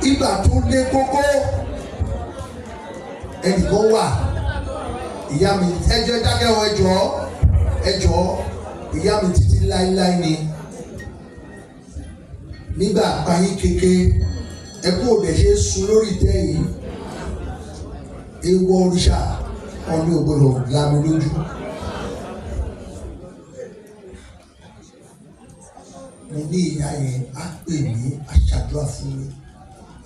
Ìgbà tó lé kókó, ẹnìkan wà, ìyá mi, ẹjọ́ dákẹ́ ọ, ẹjọ́ ẹjọ́, ìyá mi títí láéláé ni. Nígbà payín keke, ẹkú òde ṣe é sun lórí ìtẹ́ yìí, ewọ òrìṣà ọ̀ní ò gbọdọ̀ lami lójú. Mo ní ìyá yẹn á pè mí, á ṣàdúrà fún mi,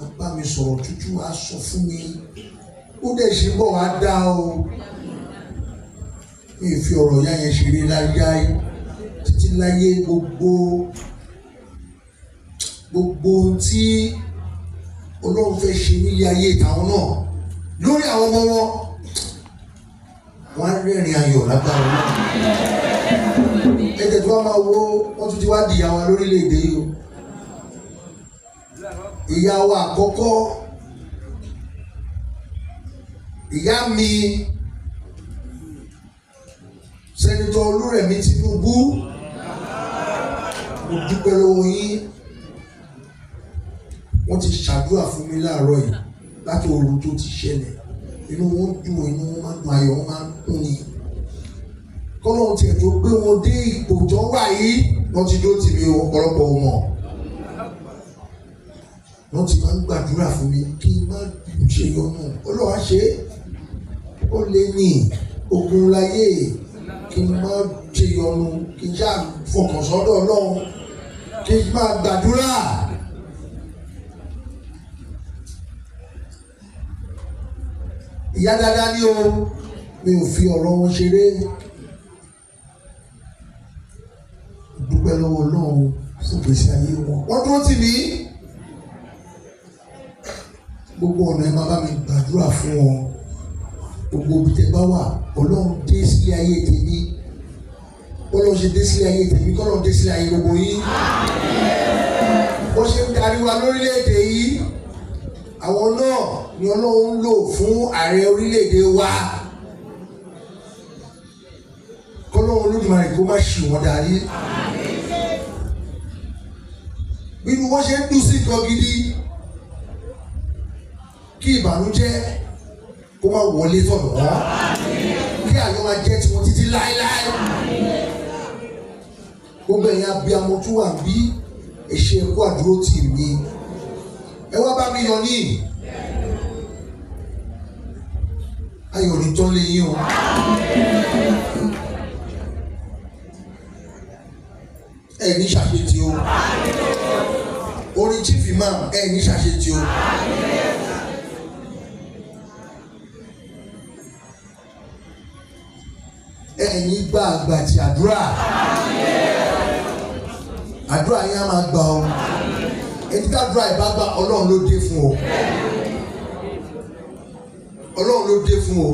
á bá mi sọ̀rọ̀ tútù, á sọ fún mi, ó dẹ̀ ṣe bọ̀ wá dá o. Mi ì fi ọ̀rọ̀ ìyá yẹn ṣeré láyé títí láyé. Gbogbo gbogbo ohun tí Ọlọ́run fẹ́ ṣe nílé ayé ìtàwọn náà lórí àwọn ọmọ wọn, wọn á rẹ́rìn ayọ̀ lágbára náà. Ẹ̀jẹ̀ tí wọ́n máa wo, wọ́n tún ti wá di ìyá wa lórílẹ̀‐èdè yìí o. Ìyá wa àkọ́kọ́, ìyá mi, Senator Olúrẹ̀mí Tinubu, mo dúpẹ́ lọ́wọ́ yín. Wọ́n ti ṣàdúrà fún mi láàárọ̀ yìí láti òru tó ti ṣẹlẹ̀. Inú wọn dùn, inú wọn máa ń dùn, ayọ̀ wọn máa ń kún ni. Kọ́lọ́hún tiẹ̀ tó gbé wọn dé ipò tó wà yìí, wọ́n ti dó tì mí o. Ọ̀pọ̀lọpọ̀ wọn, wọ́n ti máa ń gbàdúrà fún mi kí n má ṣe yọnu. Olúwa ṣe é, ó lé ní ogun láyé, kí n má ṣe yọnu, kí n ṣáà fọkàn sọ́dọ̀ Ọlọ́run, kí n máa gbàdúrà. Ìyá dáadáa ni o, mi ò fi ọ̀rọ̀ wọn ṣeré. Dúpẹ́ lọ́wọ́ Ọlọ́run fún ìgbésí ayé wọn. Wọ́n dúró tì mí. Gbogbo ọ̀nà, ẹ máa bá mi gbàdúrà fún wọn. Gbogbo ibi tẹ́ bá wà, Ọlọ́run dé sílé ayé tèmi. Bọ́lọ́run ṣe dé sílé ayé tèmi, kọ́lọ́run dé sílé ayé gbogbo yín. Bó ṣe ń darí wa lórílẹ̀‐èdè yìí, àwọn náà ni Ọlọ́run ń lò fún ààrẹ orílẹ̀‐èdè wa. Kọ́lọ́run Olódùmarè kó má ṣì wọ́n darí. Bí wọ́n ṣe ń dùn sí nǹkan gidi, kí ìbànújẹ́ kó má wọlé tọ̀nà wọ́n, kí ayọ̀ máa jẹ́ tiwọn títí láéláé. Gbogbo ẹ̀yin abiyamọ tó wà bí, ẹ ṣé, ẹ kú àdúró tì mí. Ẹ wá bá mi yọ̀ ní ayọ̀ ní tán lé yín o. Ẹ ní ṣàṣetì o. Orin Chief Imam, ẹ ní ṣàṣetì o. Ẹ ní gbà àgbà tí àdúrà, àdúrà yín á máa gbà o. Ẹni tàdúrà ẹ̀ bá gbà, Ọlọ́run ló dé fún o, Ọlọ́run ló dé fún o.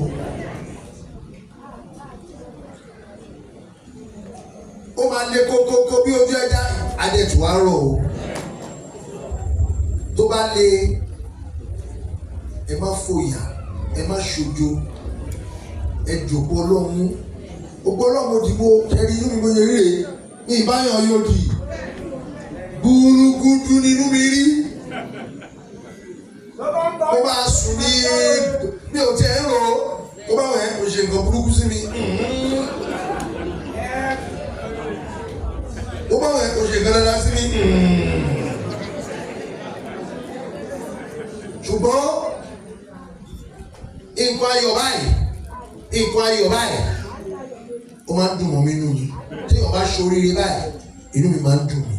Ó máa lé kókókó bí ojú ẹja, adẹ̀tù á rọ̀ o. Tó bá lé, ẹ má fòyà, ẹ má ṣojo, ẹ jòkó Ọlọ́run, ògbó Ọlọ́run òdìbò ẹ̀rí inú mi bóyá rí rèé ní ìbáyọ̀ yóò di gbúrúgúdú nínú mi rí. Ó máa sùn ní mi ò tiẹ̀ ń rò ó. Tó bá wẹ̀, ó ṣe nǹkan burúkú sí mi. Ó bá wẹ̀, ó ṣe nǹkan dáadáa sí mi. Ṣùgbọ́n nǹkan ayọ̀ báyìí, nǹkan ayọ̀ báyìí, ó máa ń dùn mọ́ mi nínú mi. Tí èèyàn bá ṣoríire báyìí, inú mi máa ń dùn mí.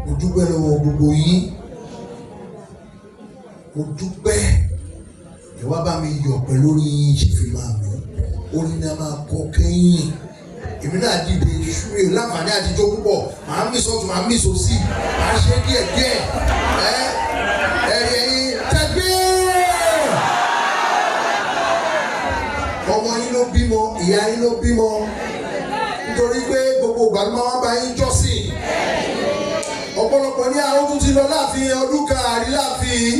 Mo dúpẹ́ lọ́wọ́ gbogbo yín, mo dúpẹ́. Ẹ wá bá mi yọ̀ pẹ̀lú orin Chief Imam mi. Orin náà máa kọ kẹ́yìn. Èmi náà dìde mi ò láǹfààní àtijọ́ púpọ̀. Màá mí sọ́tún, màá mí sósì, màá ṣe díẹ̀ díẹ̀. Ẹ ẹ̀rí ẹ̀yin tẹ́gbẹ́. Ọmọ yín ló bímọ, ìyá yín ló bímọ, nítorí pé gbogbo ìgbà ló máa ń bá yín jọ́sìn. Ọ̀pọ̀lọpọ̀ ní àwọn tún ti lọ láàfin ọdún kan àrí láàfin.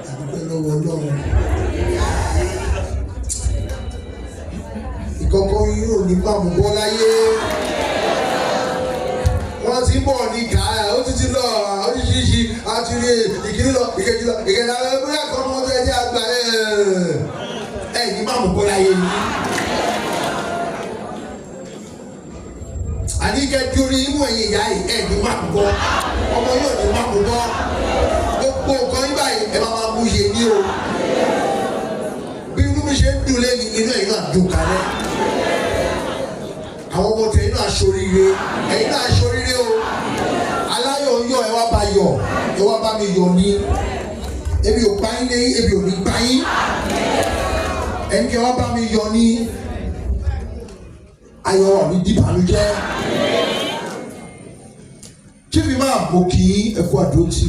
Àdúgbò lọ́wọ́ Ọlọ́run. Ìkọ̀kọ̀ yín ò ní máa mú bọ́ láyé. Wọ́n ti ń bọ̀ ní gàá, ó ti ti lọ oríṣiríṣi, àti rí ìkíní lọ, ìkejì lọ, ìkẹta lọ, bóyá kan mọ́ tó ẹ jẹ́ àgbà ẹ̀ ní máa mú bọ́ láyé yìí. Àníkẹ́ torí imú ẹ̀yìn ìyá yìí ẹ̀ ní máa mú bọ́, ọmọ yóò ní máa mú bọ́, gbogbo nǹkan yín báyìí ẹ máa máa mú yé ní o. Bí inú mi ṣe ń dùn lẹ́nu, inú ẹ̀yin náà dùn kálẹ̀. Àwọn ọmọ tẹ̀yin náà ṣoríire, ẹ̀yin náà ṣoríire o. Aláyọ̀ ń yọ̀, ẹ wá bá yọ̀, ẹ wá bá mi yọ̀ ní. Ebi ò pa yín lẹ́yìn, ebi ò ní pa yín. Ẹni kí ẹ wá bá mi yọ̀ ní. Ayọ̀ ọ̀ ní dìbànújẹ́. Chief Imam, mo kì í ẹ kú àdúrótì.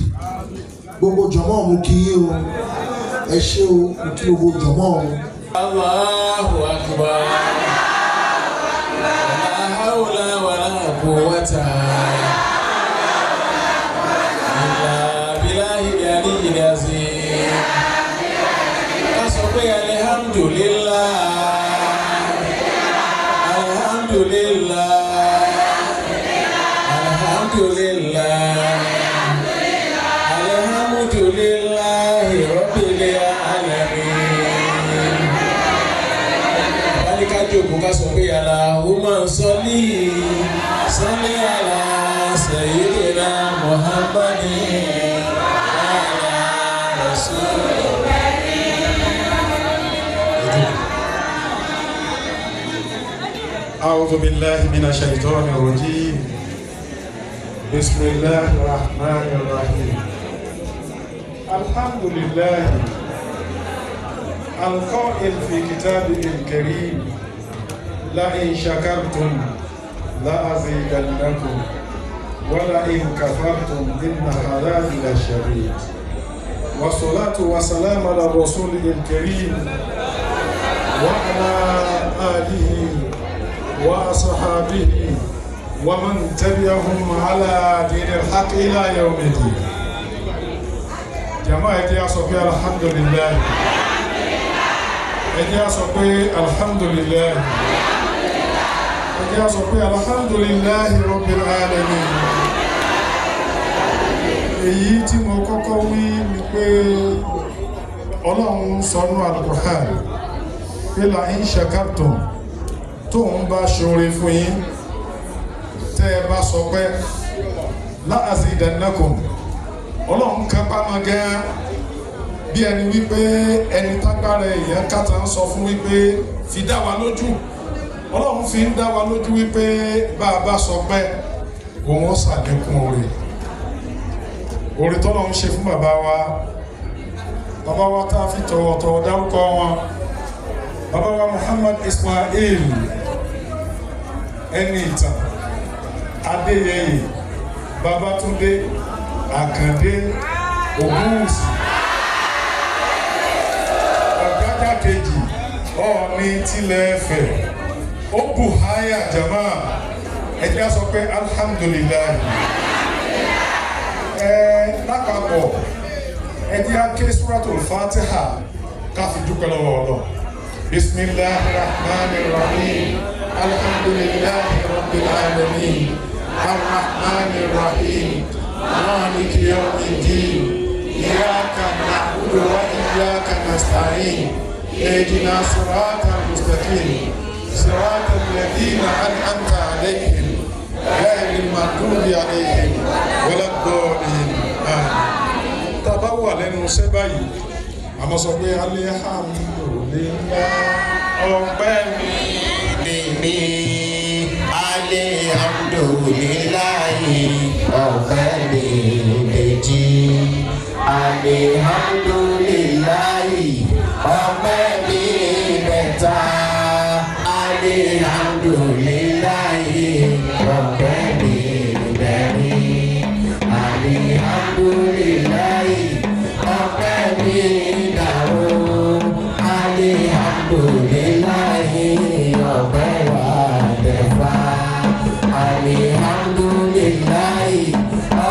Gbogbo jọmọ́ mo kì í o. Ẹ ṣé o, mo kí gbogbo jọmọ́ o. Allahu akbar. La hawla wa la quwwata illa billahi al-aliyyil azim. Ká sọ pé alhamdulillah, alhamdulillah, alhamdulillah, alhamdulillahi rabbil alamin. Báníká jòkó ká sọ pé Allahumma salli salli ala sayyidina Muhammadin ala rasul. أعوذ بالله من الشيطان الرجيم. بسم الله الرحمن الرحيم. الحمد لله القائل في كتابه الكريم: لئن شكرتم لأزيدنكم ولئن كفرتم إن عذابي لشديد. والصلاة والسلام على الرسول الكريم وعلى آله وأصحابه ومن تبعهم على دين الحق إلى يوم الدين. جماعة يا صفي الحمد لله. يا صفي الحمد لله. يا صفي الحمد لله رب العالمين. Èyí tí mo kọ́kọ́ wí ni pé Ọlọ́run sọ nínú Al-Qur'an pé la in shakartum, tóun bá ṣoore fún yín tẹ́ ẹ bá sọ pé la azidannakum, Ọlọ́run kápá máa gẹ́ bí ẹni wípé ẹni tágbára èèyàn kàtà ń sọ fún wípé fi dá wa lójú. Ọlọ́run fi ń dá wa lójú wípé bá a bá sọ pé òun ó ṣàlékún oore. Oore tọ́lọ́run ṣe fún bàbá wa, bàbá wa tá a fi tọ̀wọ̀tọ̀wọ̀ dárúkọ wọn, bàbá wa Muhammad Ismail ẹni ìtàn Adéyẹyè Babátúndé Àkàndé Ògúnwùsì Ọ̀gájà kejì Ọọ̀ni tilẹ̀ Ifẹ̀ ó bù háyà jama. Ẹ jẹ́ á sọ pé alhamdulilayi. Ẹ lápapọ̀ ẹ jẹ́ á ké suratul Fatiha ká fi dúpẹ́ lọ́wọ́ Ọlọ́run. Bismillahir Rahmanir Rahim. Alhamdulillahi Rabbil Alamin. Arrahmanir Rahim. Maliki Yawmiddin. Iyyaka na'budu wa iyyaka nasta'in. Ihdina siratal mustaqim. Siratal ladhina an'amta alayhim. Ghayril maghdubi alayhim waladdallin. Àmín. Tá a bá wà lẹ́nu iṣẹ́ báyìí, àmọ́ sọ pé alhamdulillah ọpẹ́ mi. Mi alhamdulillahi ọpẹ́ mi méjì, alhamdulillahi ọpẹ́ mi mẹ́ta, alhamdulillahi ọpẹ́ mi mẹ́rin, alhamdulillahi ọpẹ́ mi dàrú, alhamdulillahi ọpẹ́ wa dẹ̀fà, alhamdulillahi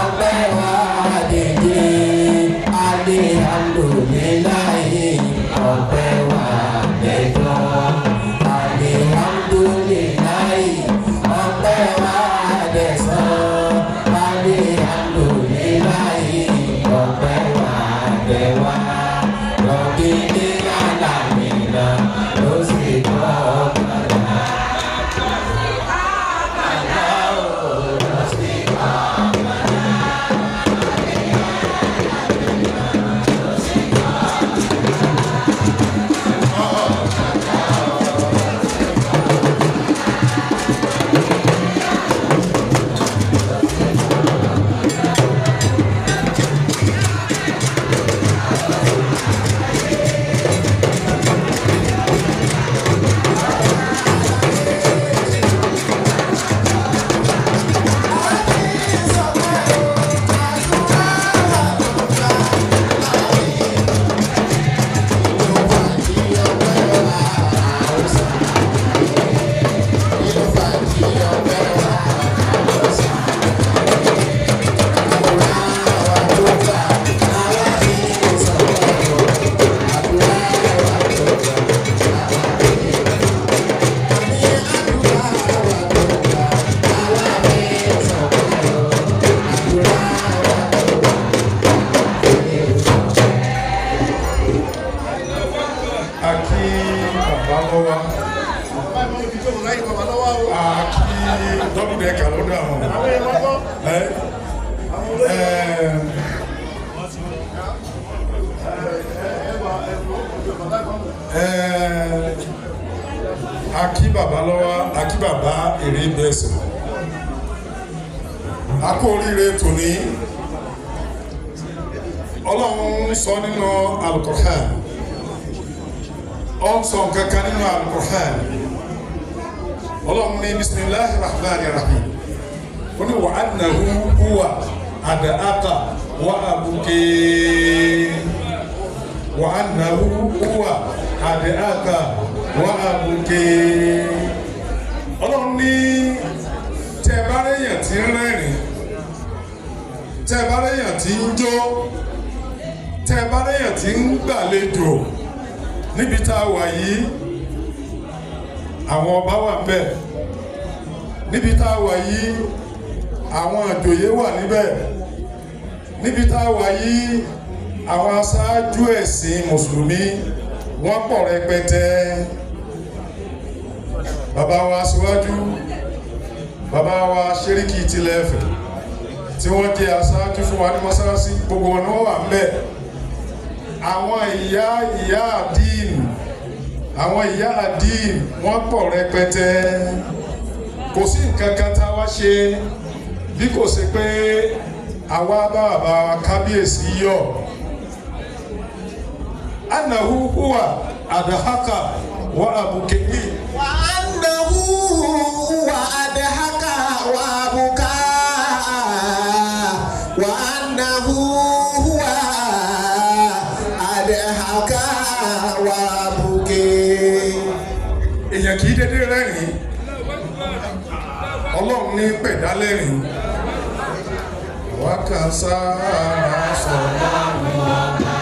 ọpẹ́ wa dèjé, alhamdulillahi ọpẹ́ wa dẹ̀jọ, alhamdulillahi. Double decker ló dà wọn. Ẹ ẹ ẹ akí bàbá lọ́wọ́, akí bàbá èrè bẹ́sẹ̀. A kú oríire tòní. Ọlọ́run sọ nínú Al-Qur'an. Ó ń sọ nǹkan kan nínú Al-Qur'an. Ọlọ́run ní bisimilahi rahman rahim. Ó ní wa annahu huwa ad'aka wa abuke. Wa annahu huwa ad'aka wa abuke. Ọlọ́run ní tẹ́ bá réyàn tí ń rẹ́rìn, tẹ́ bá réyàn tí ń jó, tẹ́ bá réyàn tí ń gbàlejò níbi tá a wà yìí, àwọn ọba wà níbẹ̀. Níbi tá a wà yìí, àwọn àjòyè wà níbẹ̀. Níbi tá a wà yìí, àwọn aṣáájú ẹ̀sìn mùsùlùmí wọ́n pọ̀ rẹpẹtẹ. Bàbá wa aṣíwájú, bàbá wa Ṣẹ́ríkì tilẹ̀ Ifẹ̀ tí wọ́n jẹ́ aṣáájú fún wa ní mọ́sálásí, gbogbo wọn ni wọ́n wà ńbẹ̀. Àwọn ìyá ìyá àdín, àwọn ìyá àdín wọ́n pọ̀ rẹpẹtẹ. Kò sí nǹkan kan tá a wá ṣe bí kò ṣe pé àwa bá bàbá wa kábíyèsí yọ̀. Annahu huwa adhaka wa abukemi. Wa annahu huwa adhaka wa abuka. Wa annahu huwa adhaka wa abuke. Èèyàn kì í dédé rẹ́rìn-ín. Ọlọ́run ní pẹ̀dá lẹ́rìn-ín. Wákàsára sọ̀rọ̀.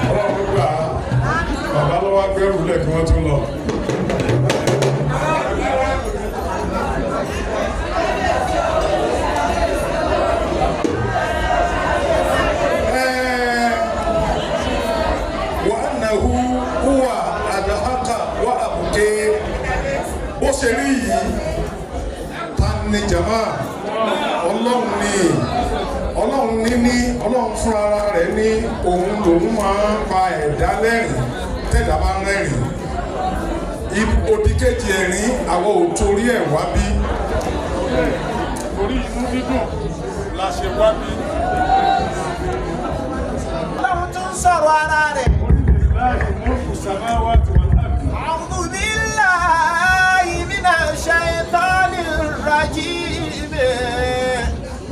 Ọlọ́run gbà á, bàbá ló wá gbẹ́rù lẹ̀ kí wọ́n tún lọ. Wa annahu huwa adhaka wa abuke. Bó ṣe rí yìí, ta ni jàmá? Ọlọ́run ni. Ọlọ́run ní Ọlọ́run fúnra rẹ̀ ní òun lòun máa ń pa ẹ̀dá lẹ́rìn tẹ̀dá bá ń rẹ́rìn. Òdì kejì ẹ̀rín àwọn ò torí ẹ̀ wá bí. Torí inú dídùn la ṣe wá bí. Ọlọ́run tún sọ̀rọ̀ ara rẹ̀. Mulku samawati wal ardi. A'udhu billahi minash shaitanir rajim.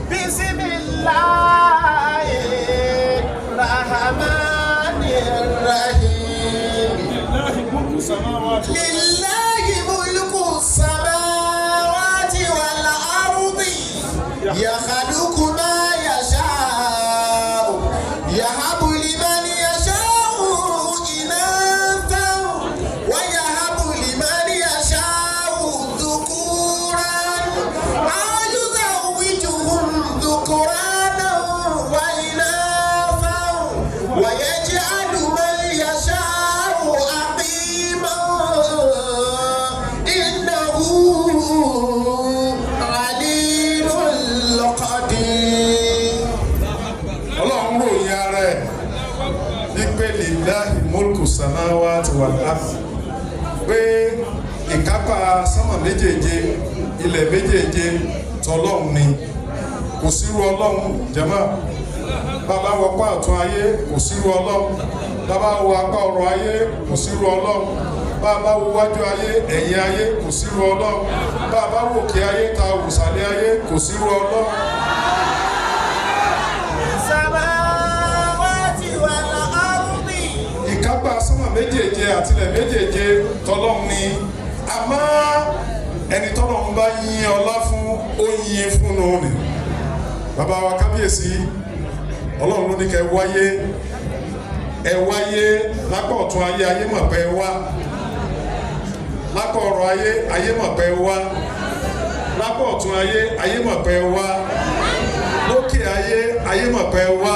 Bismillahir rahmanir rahim. Lillahi mulku samawati. Lillahi mulku samawati wal ardi. Yakhluqu ma yasha'u. Yahabu liman yasha'u inathan wa yahabu liman yasha'u dhukuran. Aw yuzawwijuhum dhukuranan wa inathan wa yaj'alu man yasha'u aqiman. wal ard, pé ìkápá sánmà méjèèje, ilẹ̀ méjèèje tọlọ́run ni, kò sírú Ọlọ́run. Jàmá, bàbá wọ apá ọ̀tún ayé, kò sírú Ọlọ́run. Bàbá wọ apá ọ̀rọ̀ ayé, kò sírú Ọlọ́run. Bàbá wo wájú ayé, ẹ̀yìn ayé, kò sírú Ọlọ́run. Bàbá wò kí ayé ta wùsàlẹ̀ ayé, kò sírú Ọlọ́run. Samawati wal ardi. Ìkápá sánmà méjèèje àtilẹ̀ méjèèje tọlọ́run ni. Àmọ́ ẹni tọ́lọ́run bá yín ọlá fún, ó yín fún un ni. Bàbá wa kábíyèsí, Ọlọ́run ló ní kẹ́ wáyé. Ẹ wáyé lápá ọ̀tún ayé, ayé mọ̀ pé ẹ wá. Lápá ọ̀rọ̀ ayé, ayé mọ̀ pé ẹ wá. Lápá ọ̀tún ayé, ayé mọ̀ pé ẹ wá. Lókè ayé, ayé mọ̀ pé ẹ wá.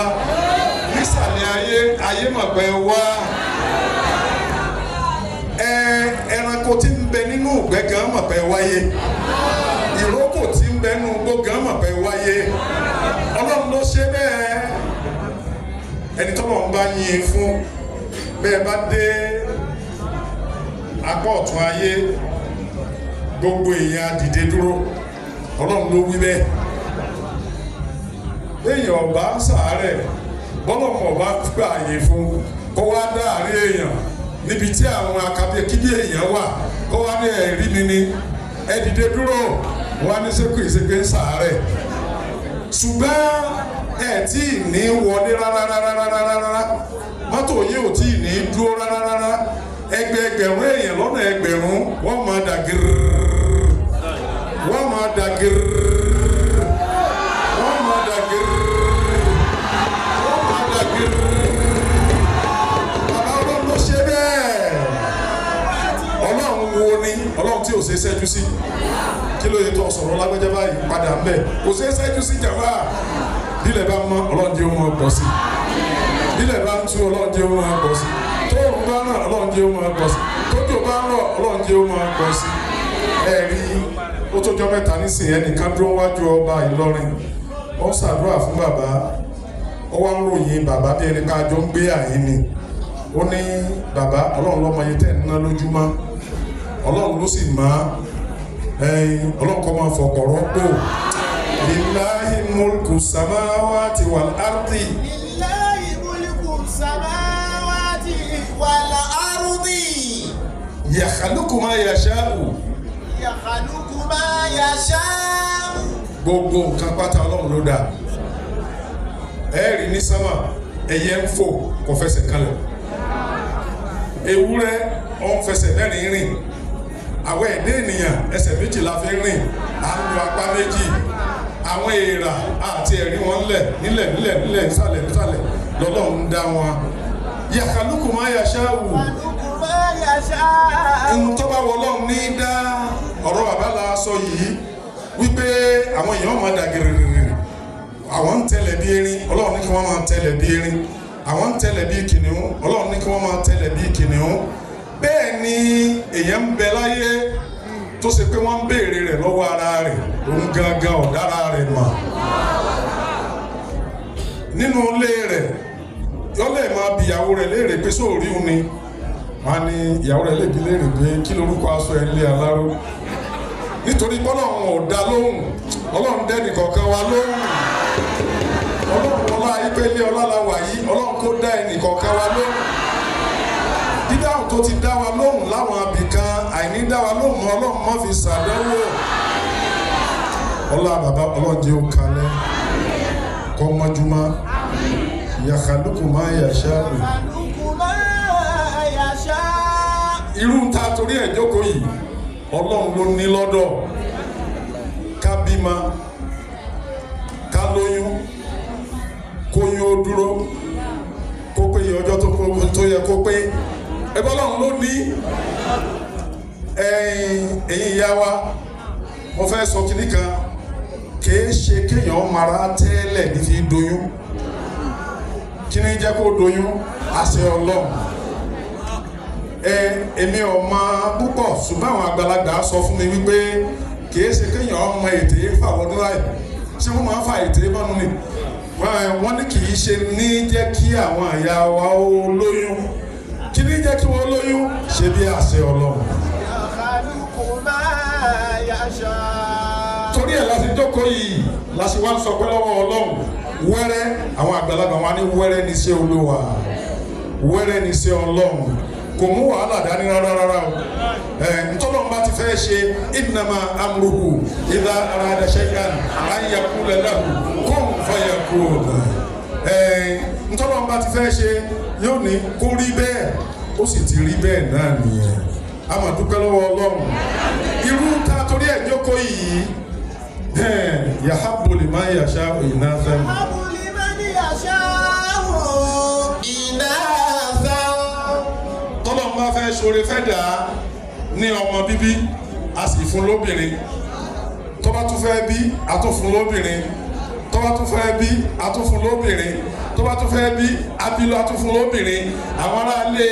Nísàlẹ̀ ayé, ayé mọ̀ pé ẹ wá. Ẹ ẹranko tí ń bẹ nínú ìgbẹ́ gan mọ̀ pé ẹ wáyé. Ìrókò tí ń bẹ nínú igbó gan mọ̀ pé ẹ wáyé. Ọlọ́run ló ṣe bẹ́ẹ̀. Ẹni tọ́lọ́run bá yín fún, bẹ́ẹ̀ bá dé apá ọ̀tún ayé, gbogbo èèyàn á dìde dúró. Ọlọ́run ló wí bẹ́ẹ̀. Èèyàn ọba ń sàárẹ̀, bọ́lọ̀mọ̀ ọba gbà àyè fún, kó wá dá àárín èèyàn níbi tí àwọn akabíkíbí èèyàn wà, kó wá ní ẹ̀rí mi ni ẹ dìde dúró, wá ní sẹ́kù ìsèpé ń sàárẹ̀. Ṣùgbọ́n ẹ tí ì ní wọlé rárá rárá rárá rárá, mọ́tò yìí ò tí ì ní dúró rárá rárá. Ẹgbẹẹgbẹ̀rún èèyàn lọ́nà ẹgbẹ̀rún, wọ́n máa dà gírírí, wọ́n máa dà gírírí, wọ́n máa dà gírírí, wọ́n máa dà gírírí. Bàbá, Ọlọ́run ló ṣe bẹ́ẹ̀. Ọlọ́run wo ni Ọlọ́run tí ò ṣe é ṣẹ́jú sí? Kí ló yẹ tó sọ̀rọ̀ lágbẹ́jẹ́ báyìí padà ń bẹ̀? Kò ṣe é ṣẹ́jú sí. Jàmbá, bílẹ̀ bá mọ́, Ọlọ́run jẹ́ ó máa pọ̀ sí. Bílẹ̀ bá ń tú, Ọlọ́run jẹ́ ó máa pọ̀ sí. Tóòrùn bá ràn, Ọlọ́run jẹ́ ó máa pọ̀ sí. Tójò bá ń rọ̀, Ọlọ́run jẹ́ ó máa pọ̀ sí. Ẹ rí, ó tójọ́ mẹ́ta nísìnyí, ẹnìkan dúró wájú ọba Ìlọrin, ó ń ṣàdúrà fún bàbá, ó wá ń ròyìn bàbá bí ẹni ká jọ ń gbé àyín ni. Ó ní, "Bàbá, Ọlọ́run lọ́mọ yìí tẹ̀ ń ná lójúmọ́, Ọlọ́run ló sì mọ̀ ẹ̀yin. Ọlọ́run kọ́ máa fọ̀pọ̀ rọ́pò. Lillahi mulku samawati wal ardi." Lillahi mulku samawati wal ardi. Yakhluqu ma yasha'u. Yakhluqu ma yasha'u. Gbogbo nǹkan pátá, Ọlọ́run ló dá. Ẹ rí ní sánmà, ẹyẹ ń fò, kò fẹsẹ̀ kanlẹ̀. Ewúrẹ́ ó ń fẹsẹ̀ mẹ́rin rìn. Àwọn ẹ̀dá ènìyàn, ẹsẹ̀ méjì la fi rìn, à ń lo apá méjì. Àwọn èèrà àti ẹ̀rí wọn lẹ̀ nílẹ̀ nílẹ̀ nílẹ̀, nísàlẹ̀ nísàlẹ̀ lọ́lọ́run dá wọn. Yakhluqu ma yasha'u. Yakhluqu ma yasha'u. Ohun tó bá wọ Ọlọ́run ní dá. Ọ̀rọ̀ bàbá la sọ yìí wípé àwọn èèyàn máa dà gírígírí, àwọn ń tẹ̀lẹ̀ bí erin, Ọlọ́run ní kí wọ́n máa tẹ̀lẹ̀ bí erin. Àwọn ń tẹ̀lẹ̀ bí kìnìún, Ọlọ́run ní kí wọ́n máa tẹ̀lẹ̀ bí kìnìún. Bẹ́ẹ̀ ni èèyàn ń bẹ láyé tó ṣe pé wọ́n ń béèrè rẹ̀ lọ́wọ́ ara rẹ̀, òun gangan ọ̀dára rẹ̀ mọ̀. Nínú ilé rẹ̀, yọ lè máa bi ìyàwó rẹ̀ léèrè pé sóòrí òun ni. Wọ́n á ní ìyàwó rẹ̀ lè bi léèrè pé kí lorúkọ aṣọ ẹ̀ lé aláró, nítorí bọ́lọ́run ò dá lóhùn. Ọlọ́run dẹ́nì kọ̀ọ̀kan wa lóhùn. Ọlọ́run ọlá ìpele ọlá la wà yìí, Ọlọ́run kó dá ẹnì kọ̀ọ̀kan wa lóhùn. Dídáhùn tó ti dá wa lóhùn láwọn abìkan, àìní dá wa lóhùn mọ́, Ọlọ́run má fi ṣàdánwò. Ọlá bàbá, Ọlọ́run jẹ́ ó kalẹ̀ kọ́ mọ́júmọ́. Yakhluqu ma yasha'u. Yakhluqu ma yasha'u. Irú ń ta torí ẹ̀ jókòó yìí, Ọlọ́run ló ní lọ́dọ̀. Ká bímọ, ká lóyún, kóyún ó dúró, kó pé iye ọjọ́ tó yẹ kó pé, ẹgbẹ́ Ọlọ́run ló ní. Ẹ̀yin ìyá wa, mo fẹ́ sọ kinní kan. Kìí ṣe kéèyàn mara tẹ́lẹ̀ ní fi doyún. Kí ni jẹ́ kó doyún? Àṣẹ Ọlọ́run. Ẹ èmi ò mọ púpọ̀, ṣùgbọ́n àwọn àgbàlagbà sọ fún mi wípé kìí ṣe kéèyàn ọmọ ètè fàwọ́dún láì ṣé wọ́n máa ń fa ètè mọ́nu ni. Wọ́n ní kìí ṣe ní jẹ́ kí àwọn àyà wa ó lóyún. Kí ni jẹ́ kí wọ́n lóyún? Ṣe bí àṣẹ Ọlọ́run. Torí ẹ̀ láti jókòó yìí láti wá ń sọ pé lọ́wọ́ Ọlọ́run wẹ́rẹ́, àwọn àgbàlagbà wa ní wẹ́rẹ́ ní iṣẹ́ Olúwa, wẹ́rẹ́ ní iṣẹ́ Ọlọ́run, kò mú wàhálà dání rárá rárá o. Ntọ́lọ́run bá ti fẹ́ ṣe, innama amruhu idha arada shay'an an yaqula lahu kun fayakun. Ntọ́lọ́run bá ti fẹ́ ṣe yóò ní kó rí bẹ́ẹ̀, ó sì ti rí bẹ́ẹ̀ náà nìyẹn. A máa dúpẹ́ lọ́wọ́ Ọlọ́run. Irú ta torí ẹ̀ jókòó yìí, yahabu liman yasha'u inathan. Yahabu liman yasha'u inathan. Tọ́lọ́run bá fẹ́ ṣoore fẹ́ dà á ní ọmọ bíbí, a sì fún lóbìnrin. Tó bá tún fẹ́ bí, a tún fún lóbìnrin. Tó bá tún fẹ́ bí, a tún fún lóbìnrin. Tó bá tún fẹ́ bí, abilọ a tún fún lóbìnrin. Àwọn aráalé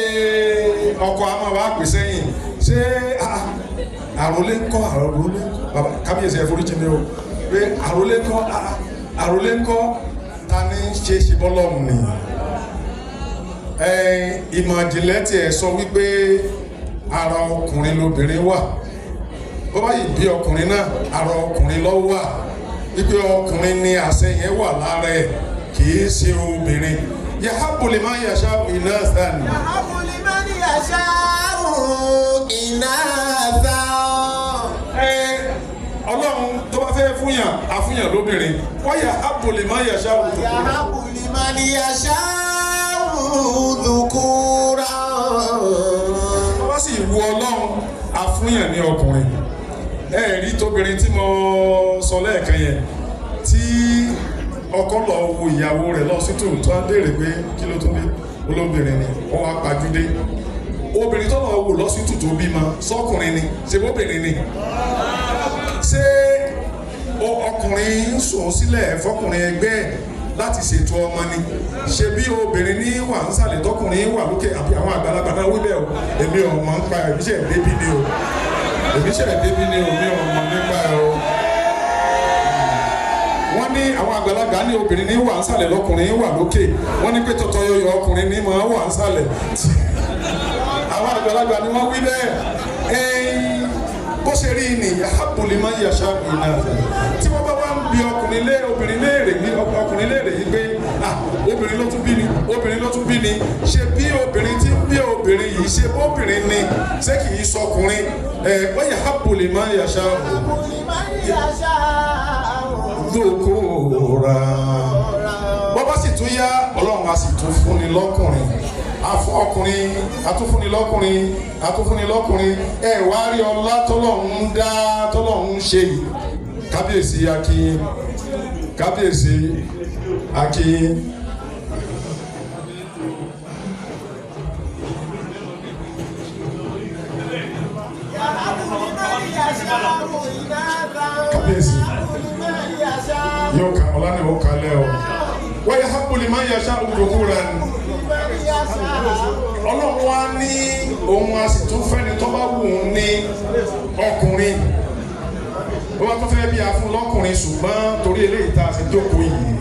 ọkọ a máa wá pè sẹ́yìn. Ṣé àròlé ń kọ́, àròlé ń kọ́? Bàbá kábíyèsí ẹ foríjì mi o. Pé àròlé ń kọ́, àròlé ń kọ́, ta ni ń ṣe ṣe bọ́lọ́run ni? Ìmọ̀ ìjìnlẹ̀ tiẹ̀ sọ wípé ara ọkùnrin lobìnrin wà. Bó bá yìí bí ọkùnrin náà, ara ọkùnrin ló wà. Wípé ọkùnrin ni àṣẹ yẹn wà lára ẹ̀, kì í ṣe obìnrin. Yahabu liman yasha'u inathan. Yahabu liman yasha'u inathan. Ọlọ́run tó bá fẹ́ fúnyàn, àfúnyàn lóbìnrin. Wa yahabu liman yasha'u dhukura. Yahabu liman yasha'u dhukura. Tó bá sì wu Ọlọ́run, àfúnyàn ní ọkùnrin. Ẹ rí tóbìnrin tí mo sọ lẹ́ẹ̀kan yẹn, tí ọkọ lọ wo ìyàwó rẹ̀ lọ sí tòun tó á béèrè pé kí ló tún bí, olóbìnrin ni, ó wá pajúdé. Obìnrin tó lọ wò lọ sí tòun tó bímọ sọkùnrin ni, ṣe bóbìnrin ni? Ṣé ọkùnrin ń sùn sílẹ̀ fọkùnrin ẹgbẹ́ ẹ̀ láti ṣètò ọmọ ni? Ṣe bí obìnrin ní wà ń sàlẹ̀ tọkùnrin wà lókè? Àbí àwọn àgbàlagbà náà wí bẹ́ẹ̀ o, èmi ò mọ̀ nípa ẹ̀, èmi ṣe débí ni o, èmi ṣe débí ni o, mi ò mọ̀ nípa ẹ̀ o. Wọ́n ní àwọn àgbàlagbà ní obìnrin ní wà ń sàlẹ̀ lọkùnrin wà lókè. Wọ́n ní pé tọ̀tọ̀ yọyọ ọkùnrin ní máa wà ń sàlẹ̀. Àwọn àgbàlagbà ni wọ́n wí bẹ́ẹ̀. Bó ṣe rí ni yahabu liman yasha'u inathan. Tí wọ́n bá wá ń bi ọkùnrin lé obìnrin léèrè ní ọkùnrin léèrè yìí pé obìnrin ló tún bí ni, obìnrin ló tún bí ni, ṣe bí obìnrin tí ń bí obìnrin yìí, ṣe bóbìnrin ni, ṣé kì í sọkùnrin? Wọ́n yahabu liman yasha'u dhukura. Bọ́ bá sì tún yá, Ọlọ́run a sì tún fúnni lọ́kùnrin. Afún ọkùnrin, atúnfúnni lọ́kùnrin, atúnfúnni lọ́kùnrin. Ẹ wá rí ọlá tọ́lọ́run ń dá, tọ́lọ́run ń ṣe yìí. Kábíyèsí Akin, kábíyèsí Akin. Kábíyèsí yóò ka ọlá ni ó kalẹ̀ o. Wa yahabu liman yasha'u dhukuran. Ọlọ́run wá ní òun a sì tún fẹ́ni tó bá wù ú ní ọkùnrin. Ó bá tún fẹ́ bí a fún lọ́kùnrin, ṣùgbọ́n torí eléyìí tá a ṣe jókòó yìí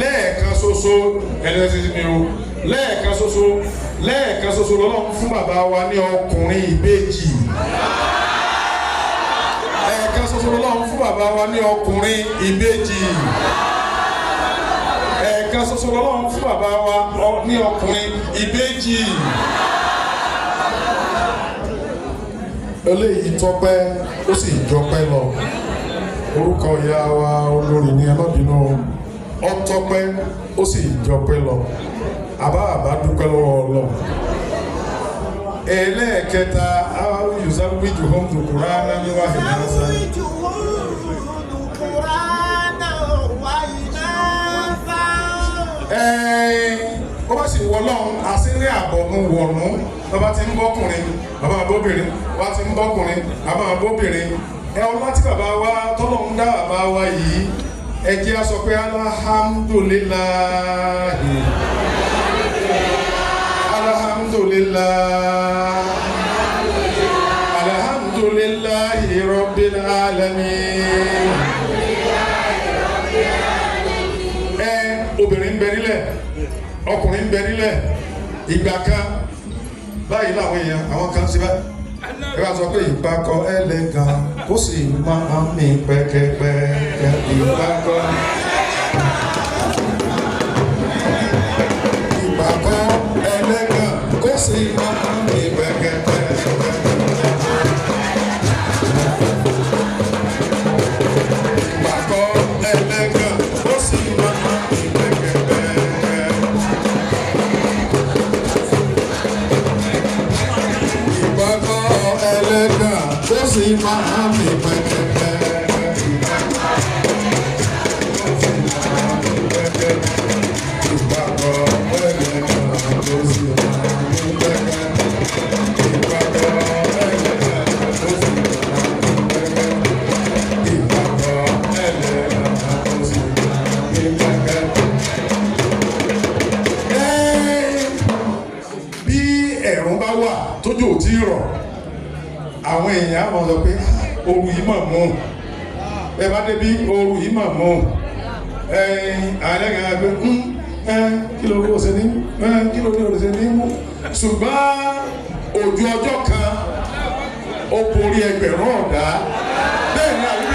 lẹ́ẹ̀kan ṣoṣo, ẹlẹ́sìn mi o, lẹ́ẹ̀kan ṣoṣo, lẹ́ẹ̀kan ṣoṣo lọ́lọ́run fún bàbá wa ní ọkùnrin ìbejì. Ẹ̀ẹ̀kan ṣoṣo lọ́lọ́run fún bàbá wa ní ọkùnrin ìbejì. Ẹ̀ẹ̀kan ṣoṣo lọ́lọ́run fún bàbá wa ní ọkùnrin ìbejì. Eléyìí tọpẹ́, ó sì jọpẹ́ lọ. Orúkọ ìyá wa olórí ni, ẹ má bínú. Ó tọpẹ́, ó sì jọpẹ́ lọ. Àbá àbá dúpẹ́ lọ́wọ́ Ọlọ́run. Ẹlẹ́ẹ̀kẹta, yuzawijuhum dhukurana wa inatha. Ó bá sì wọ Ọlọ́run, àṣírí àbọ̀nú wọ̀nú. Bàbá ti ń bọ́kùnrin, bàbá bóbìnrin, bàbá ti ń bọ́kùnrin, bàbá bóbìnrin. Ẹ ọlá tí bàbá wa tọ́lọ́run dá bàbá wa yìí, ẹ jẹ́ á sọ pé alhamdulillahi, alhamdulillah, alhamdulillahi rabbil alamin. Ẹ obìnrin ń bẹ nílẹ̀, ọkùnrin ń bẹ nílẹ̀. Ìgbà kan Báyìí làwọn èèyàn àwọn kan ṣe báyìí. Ẹ bá sọ pé ìpakọ ẹlẹ́gàn ó sì máa ń mì pẹ́kẹ́pẹ́kẹ́ ìpakọ. Ìpakọ ẹlẹ́gàn ó sì máa ń mì pẹ́kẹ́pẹ́kẹ́. Ìpakọ ẹlẹ́gàn ó sì máa ń mì pẹ́kẹ́pẹ́kẹ́. Ìpakọ ẹlẹ́gàn ó sì máa ń mì pẹ́kẹ́pẹ́kẹ́. Ìpakọ ẹlẹ́gàn ó sì máa ń mì pẹ́kẹ́pẹ́kẹ́. Ìpakọ ẹlẹ́gàn ó sì máa ń mì pẹ́kẹ́pẹ́kẹ́. Ìpakọ ẹlẹ́gàn ó sì máa ń mì pẹ́kẹ́pẹ́kẹ́. Bí ẹ̀rùn bá wà tójú ò tí ì rọ̀, àwọn èèyàn á máa sọ pé, "Ah, ooru yìí mà mú." Ẹ bá débi, ooru yìí mà mú. Ẹ̀yin ààrẹ kan á gbé ẹ kí ló ní o ṣe ní ẹ kí ló ní o ṣe ní mú. Ṣùgbọ́n òjò ọjọ́ kan ó borí ẹgbẹ̀rún ọ̀dá. Bẹ́ẹ̀ ni àbí